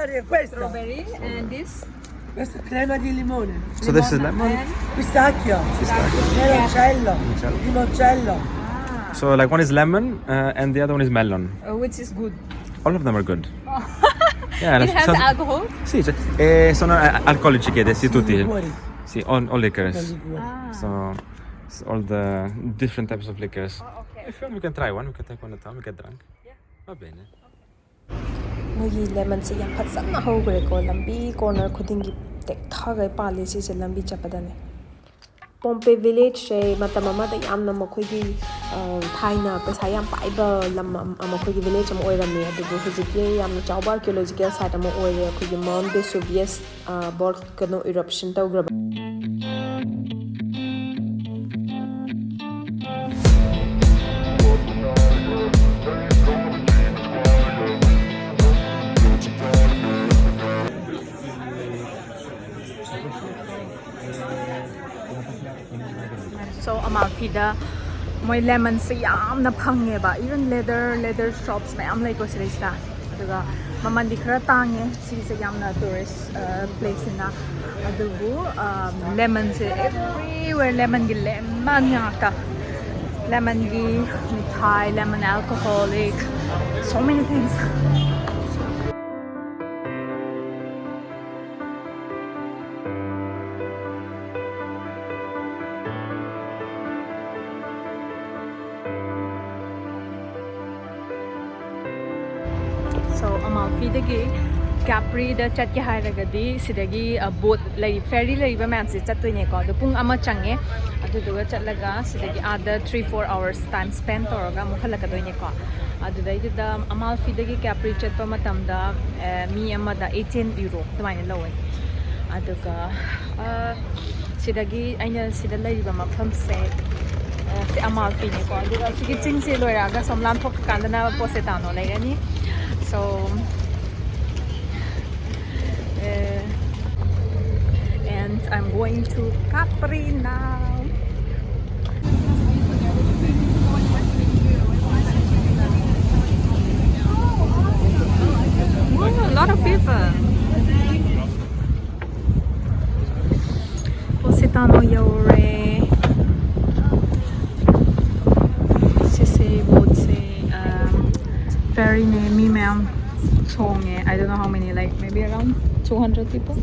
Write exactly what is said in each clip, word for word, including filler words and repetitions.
E questa? Strawberry and this. Questa è crema di limone. So this is lemon. And Pistacchio. Pistacchio. Meloncella. Limoncello. Limoncello. Ah. So like one is lemon uh, and the other one is melon. Uh, which is good. All of them are good. Yeah, it has alcohol. Sì, cioè, eh, sono eh, alcolici che adesso tutti. Liquori. Sì, all, all liquors. Liquori. Ah. So, so all the different types of liquors. Oh, okay. If you want, we can try one. We can take one at a time. We get drunk. Yeah. Va bene. ꯃꯣꯏꯒꯤ ꯂꯦꯃꯟꯁꯦ ꯌꯥꯝ ꯐꯖꯅ ꯍꯧꯈ꯭ꯔꯦꯀꯣ꯫ ꯂꯝꯕꯤ corner ꯈꯨꯗꯤꯡꯒꯤ ꯇꯦꯛꯊꯒꯩ ꯄꯥꯜꯂꯤ꯫ ꯁꯤꯁꯦ ꯂꯝꯕꯤ ꯆꯠꯄꯗꯅꯦ꯫ ꯄꯣꯝꯄꯦ ꯚꯤꯂꯦꯖꯁꯦ ꯃꯇꯝ ꯑꯃꯗ ꯌꯥꯝꯅ ꯃꯈꯣꯏꯒꯤ ꯑ, ꯊꯥꯏꯅ ꯄꯩꯁꯥ ꯌꯥꯝ ꯄꯥꯏꯕ ꯂꯝ ꯑꯃ, ꯃꯈꯣꯏꯒꯤ ꯚꯤꯂꯦꯖ ꯑꯃ ꯑꯣꯏꯔꯝꯃꯤ꯫ ꯑꯗꯨꯕꯨ ꯍꯧꯖꯤꯛꯇꯤ ꯌꯥꯝꯅ ꯆꯥꯎꯕ ꯑꯥꯔꯀꯤꯑꯣꯂꯣꯖꯤꯀꯦꯜ ꯁꯥꯏꯠ ꯑꯃ ꯑꯣꯏꯔꯦ꯫ ꯑꯩꯈꯣꯏꯒꯤ ꯃꯥꯎꯟ ꯚꯦꯁꯨꯚꯤꯌꯁ ꯚꯣꯜꯀꯦꯅꯣ ꯏꯔꯞꯁꯟ ꯇꯧꯈ꯭ꯔꯕ꯫ So Amalfida ꯃꯣꯏ ꯂꯦꯃꯟꯁꯦ ꯌꯥꯝꯅ ꯐꯪꯉꯦꯕ꯫ Even leather, leather shops ꯃꯌꯥꯝ ꯂꯩꯀꯣ ꯁꯤꯗꯩꯁꯤꯗ꯫ ꯑꯗꯨꯒ ꯃꯃꯜꯗꯤ ꯈꯔ ꯇꯥꯡꯉꯦ꯫ ꯁꯤꯁꯦ ꯌꯥꯝꯅ ꯇꯨꯔꯤꯁ ꯄ꯭ꯂꯦꯁꯅꯤꯅ꯫ ꯑꯗꯨꯕꯨ ꯂꯦꯃꯟꯁꯦ everywhere, ꯂꯦꯃꯟꯒꯤ ꯂꯦꯃꯟ ꯉꯥꯛꯇ꯫ ꯂꯦꯃꯟꯒꯤ mithai, lemon alcoholic, so many things. So Amalfidagi Capriꯗ ꯆꯠꯀꯦ ꯍꯥꯏꯔꯒꯗꯤ ꯁꯤꯗꯒꯤ ꯕꯣꯠ ꯂꯩ, ꯐꯦꯔꯤ ꯂꯩꯔꯤꯕ ꯃꯌꯥꯝꯁꯦ ꯆꯠꯇꯣꯏꯅꯦꯀꯣ꯫ ꯑꯗꯣ ꯄꯨꯡ ꯑꯃ ꯆꯪꯉꯦ꯫ ꯑꯗꯨꯗꯨꯒ ꯆꯠꯂꯒ ꯁꯤꯗꯒꯤ ꯑꯥꯗ three four hours time spend ꯇꯧꯔꯒ ꯑꯃꯨꯛ ꯍꯜꯂꯛꯀꯗꯣꯏꯅꯦꯀꯣ꯫ ꯑꯗꯨꯗꯩꯗꯨꯗ ꯑꯃꯥꯜꯐꯤꯗꯒꯤ ꯀꯦꯄ꯭ꯔꯤ ꯆꯠꯄ ꯃꯇꯝꯗ ꯑꯦ, ꯃꯤ ꯑꯃꯗ eighteen euro ꯑꯗꯨꯃꯥꯏꯅ ꯂꯧꯋꯦ꯫ ꯑꯗꯨꯒ ꯑ, ꯁꯤꯗꯒꯤ ꯑꯩꯅ ꯁꯤꯗ ꯂꯩꯔꯤꯕ ꯃꯐꯝꯁꯦ ꯑ, ꯁꯤ ꯑꯃꯥꯜꯐꯤꯅꯦꯀꯣ꯫ ꯑꯗꯨꯒ ꯁꯤꯒꯤ ꯆꯤꯡꯁꯦ ꯂꯣꯏꯔꯛꯑꯒ ꯁꯣꯝ ꯂꯥꯟꯊꯣꯛꯀꯥꯟꯗꯅ ꯄꯣꯁꯦꯇꯥꯅꯣ ꯂꯩꯔꯅꯤ꯫ So uh, and I'm going to Capri now. Ooh, a lot of people. Positano ꯌꯧꯔꯦ꯫ ꯁꯤꯁꯦ ꯕꯣꯠꯁꯦ ꯐꯦꯔꯤꯅꯦ꯫ ꯃꯤ ꯃꯌꯥꯝ ꯊꯣꯡꯉꯦ꯫ I don't know how many, like, maybe around two hundred people.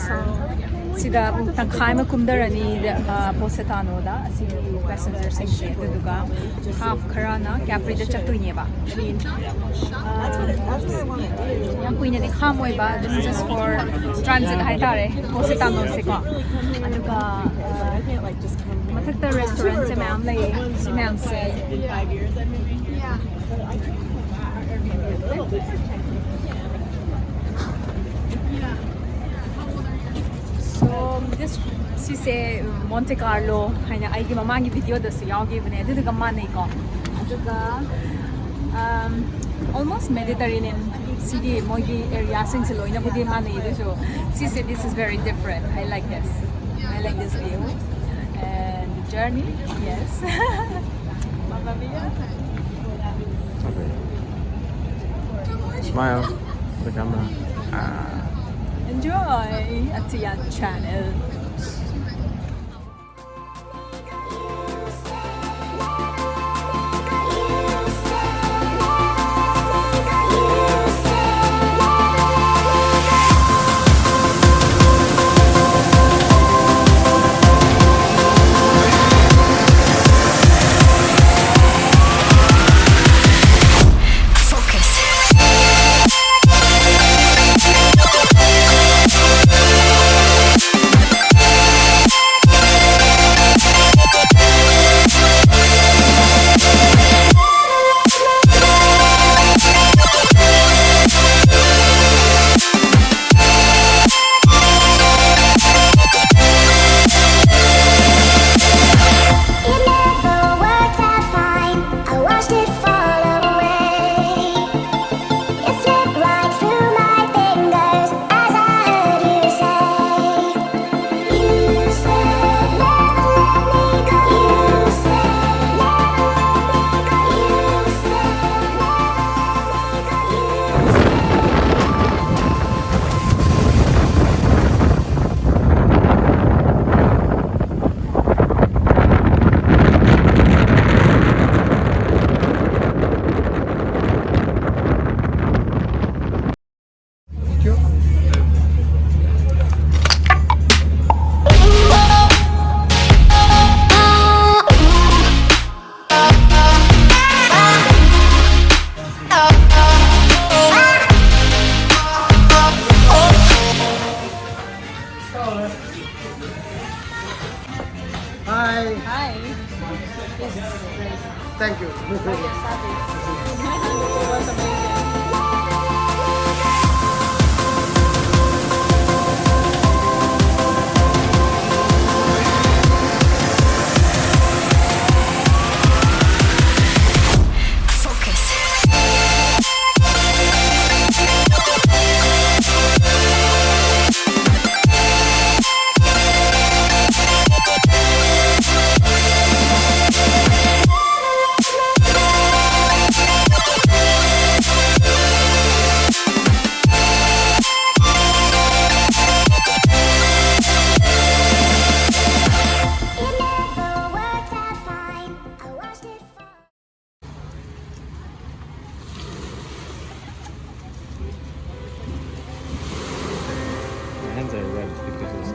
So, ꯁꯤꯗ ꯇꯪꯈꯥꯏ ꯑꯃ ꯀꯨꯝꯊꯔꯅꯤ, ꯑ, ꯄꯣꯁꯦꯇꯥꯅꯣꯗ, ꯑꯁꯤꯒꯤ ꯄꯦꯁꯦꯟꯖꯔꯁꯤꯡꯁꯦ꯫ ꯑꯗꯨꯗꯨꯒ ꯍꯥꯐ ꯈꯔꯅ ꯀꯦꯄ꯭ꯔꯤꯗ ꯆꯠꯇꯣꯏꯅꯦꯕ꯫ ꯑ, ꯌꯥꯝ ꯀꯨꯏꯅꯗꯤ ꯈꯥꯝꯃꯣꯏꯕ, ꯑꯗꯨꯝ just for transit ꯍꯥꯏꯇꯥꯔꯦ, ꯄꯣꯁꯦꯇꯥꯅꯣꯁꯦꯀꯣ꯫ ꯑꯗꯨꯒ, ꯑ, ꯃꯊꯛꯇ ꯔꯦꯁꯇꯨꯔꯦꯟꯠꯁꯦ ꯃꯌꯥꯝ ꯂꯩꯌꯦ꯫ ꯁꯤ ꯃꯌꯥꯝꯁꯦ So, this, ꯁꯤꯁꯦ ꯃꯣꯟꯇꯦ ꯀꯥꯔꯂꯣ ꯍꯥꯏꯅ ꯑꯩꯒꯤ ꯃꯃꯥꯡꯒꯤ ꯚꯤꯗꯤꯑꯣꯗꯁꯨ ꯌꯥꯎꯈꯤꯕꯅꯦ, ꯑꯗꯨꯗꯨꯒ ꯃꯥꯟꯅꯩꯀꯣ꯫ ꯑꯗꯨꯒ, um, almost Mediterranean city, ꯃꯣꯏꯒꯤ ꯑꯦꯔꯤꯌꯥꯁꯤꯡꯁꯦ ꯂꯣꯏꯅꯕꯨꯗꯤ ꯃꯥꯟꯅꯩ, ꯑꯗꯨꯁꯨ ꯁꯤꯁꯦ, this is very different. I like this. I like this view. And the journey, yes. Mamma mia. Smile to the camera. Ah. Enjoy Atiyan channel. Hi. Hi. Thank you. It was amazing. My hands are red because it's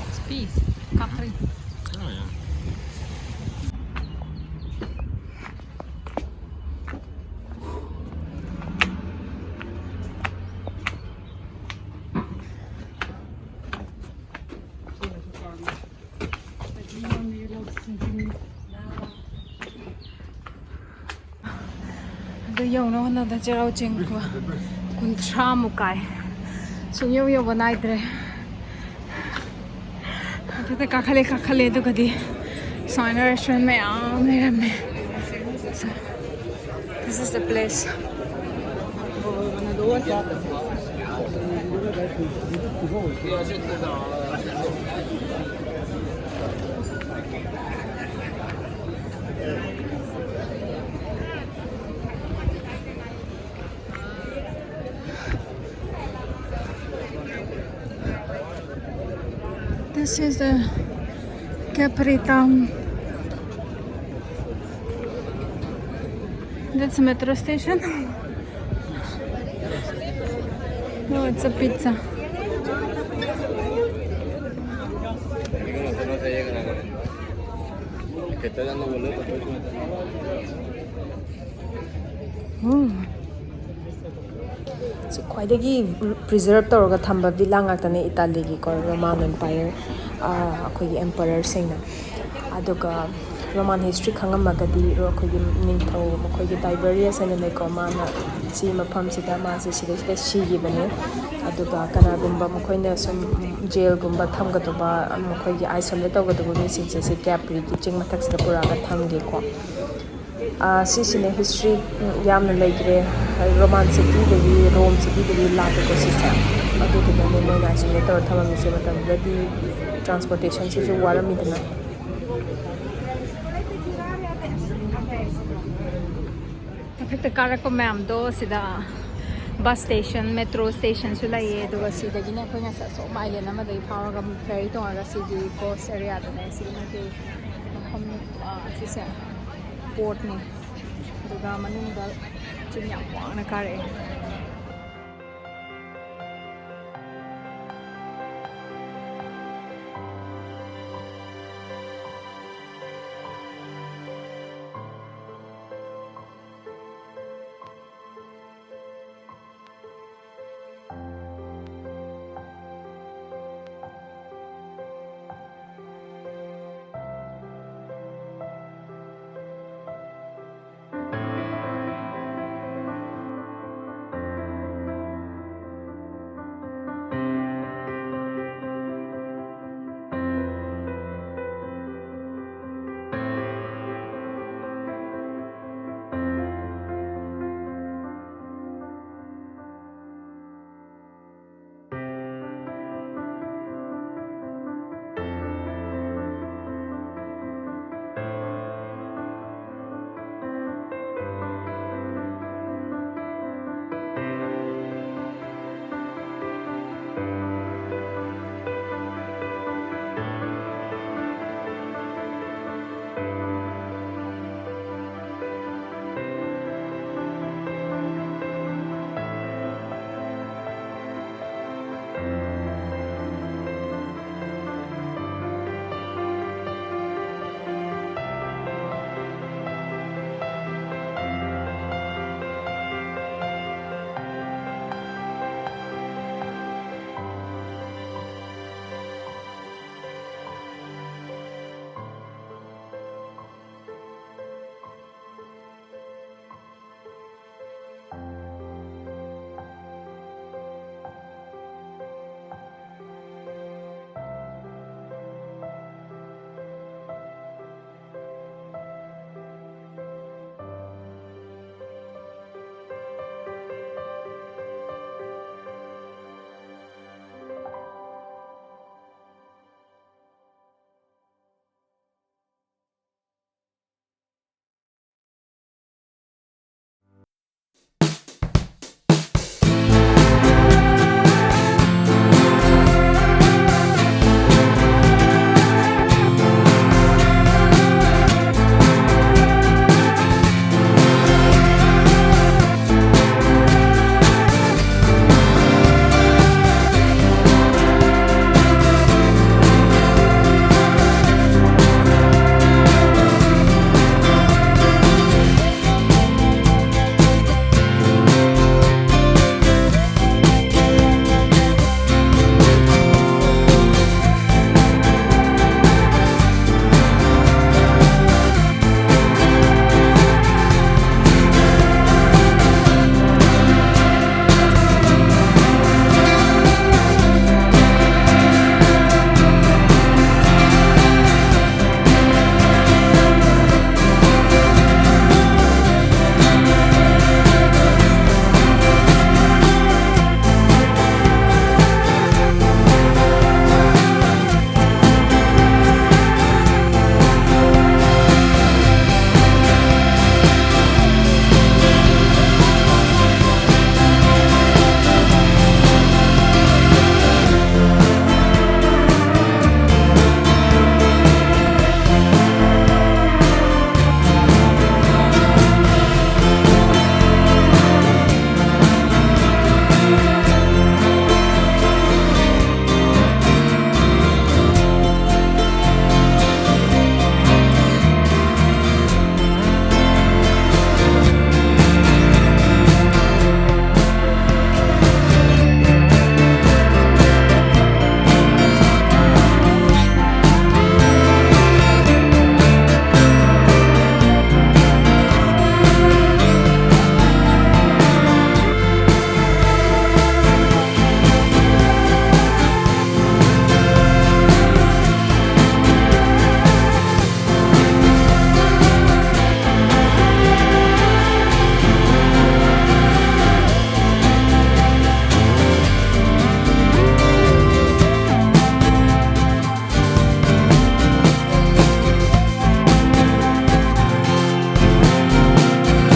It's peace. Capri. Oh, yeah. ꯑꯗꯨ ꯌꯧꯅ ꯍꯣꯠꯅꯕꯗ ꯆꯩꯔꯥꯎ ꯆꯤꯡ ꯀꯨꯟꯊ꯭ꯔꯥꯃꯨꯛ ꯀꯥꯏ꯫ ꯁꯨꯡꯌꯧ ꯌꯧꯕ ꯅꯥꯏꯗ꯭ꯔꯦ꯫ ꯑꯗꯨꯗ ꯀꯥꯈꯠꯂꯦ, ꯀꯥꯈꯠꯂꯦ, ꯑꯗꯨꯒꯗꯤ ꯁꯨꯃꯥꯏꯅ restaurant ꯃꯌꯥꯝ ꯂꯩꯔꯝꯃꯦ꯫ So, this is the place. This is the Capri town. That's a metro station. No, it's a pizza. Oh. ꯁꯤ ꯈ꯭ꯋꯥꯏꯗꯒꯤ ꯄ꯭ꯔꯤꯖꯔꯞ ꯇꯧꯔꯒ ꯊꯝꯕ ꯚꯤꯂꯥ ꯉꯥꯛꯇꯅꯦ ꯏꯇꯥꯂꯤꯒꯤꯀꯣ, ꯔꯣꯃꯥꯟ ꯑꯦꯝꯄꯥꯌꯔ, ꯑꯩꯈꯣꯏꯒꯤ ꯑꯦꯝꯄꯔꯔꯁꯤꯡꯅ꯫ ꯑꯗꯨꯒ ꯔꯣꯃꯥꯟ ꯍꯤꯁꯇ꯭ꯔꯤ ꯈꯪꯉꯝꯃꯒꯗꯤ, ꯑꯩꯈꯣꯏꯒꯤ ꯅꯤꯡꯊꯧ, ꯃꯈꯣꯏꯒꯤ ꯇꯥꯏꯕꯔꯤꯌꯁ ꯍꯥꯏꯅ ꯂꯩꯀꯣ, ꯃꯥꯅ ꯁꯤ ꯃꯐꯝꯁꯤꯗ ꯃꯥꯁꯦ ꯁꯤꯗꯩꯁꯤꯗ ꯁꯤꯈꯤꯕꯅꯦ꯫ ꯑꯗꯨꯒ ꯀꯅꯥꯒꯨꯝꯕ ꯃꯈꯣꯏꯅ ꯁꯨꯝ ꯖꯦꯜꯒꯨꯝꯕ ꯊꯝꯒꯗꯧꯕ, ꯃꯈꯣꯏꯒꯤ ꯑꯥꯏꯁꯣꯂꯦꯠ ꯇꯧꯒꯗꯧꯕ ꯃꯤꯁꯤꯡꯁꯦ ꯁꯤ ꯀꯦꯞ ꯔꯤꯒꯤ ꯆꯤꯡ ꯃꯊꯛꯁꯤꯗ ꯄꯨꯔꯛꯑꯒ ꯊꯝꯒꯦꯀꯣ꯫ ꯁꯤꯁꯤꯅ ꯍꯤꯁꯇ꯭ꯔꯤ ꯌꯥꯝꯅ ꯂꯩꯈ꯭ꯔꯦ꯫ ꯔꯣꯃꯥꯟ ꯁꯤꯇꯤꯗꯒꯤ, ꯔꯣꯝ ꯁꯤꯇꯤꯗꯒꯤ ꯂꯥꯛꯄꯀꯣ ꯁꯤꯁꯦ꯫ ꯑꯗꯨꯗꯨꯅꯅꯦ ꯃꯣꯏꯅ ꯑꯥꯏꯁꯣꯂꯦꯠ ꯇꯧꯔ ꯊꯝꯃꯝꯃꯤꯁꯦ꯫ ꯃꯇꯝꯗꯨꯗꯗꯤ ꯇ꯭ꯔꯥꯟꯁꯄꯣꯔꯇꯦꯁꯟꯁꯤꯁꯨ ꯋꯥꯔꯝꯃꯤꯗꯅ꯫ ꯃꯊꯛꯇ ꯀꯥꯔꯛꯄ ꯃꯌꯥꯝꯗꯣ ꯁꯤꯗ ꯕꯁ ꯁ꯭ꯇꯦꯁꯟ, ꯃꯦꯇ꯭ꯔꯣ ꯁ꯭ꯇꯦꯁꯟꯁꯨ ꯂꯩꯌꯦ꯫ ꯑꯗꯨꯒ ꯁꯤꯗꯒꯤꯅꯦ ꯑꯩꯈꯣꯏ ꯉꯁꯥꯏ ꯑꯁꯣꯝ ꯑꯥꯏꯂꯦꯟ ꯑꯃꯗꯒꯤ ꯐꯥꯎꯔꯒ ꯐꯦꯔꯤ ꯇꯣꯡꯉꯒ ꯁꯤꯒꯤ ꯀꯣꯁ ꯑꯦꯔꯤꯌꯥꯗꯅꯦ꯫ ꯁꯤꯒꯤ ꯃꯥꯒꯤ ꯃꯐꯝ, ꯑ, ꯁꯤꯁꯦ ꯄꯣꯔꯠꯅꯤ꯫ ꯑꯗꯨꯒ ꯃꯅꯨꯡꯗ ꯆꯤꯡ ꯌꯥꯝ ꯋꯥꯡꯅ ꯀꯥꯔꯛꯑꯦ꯫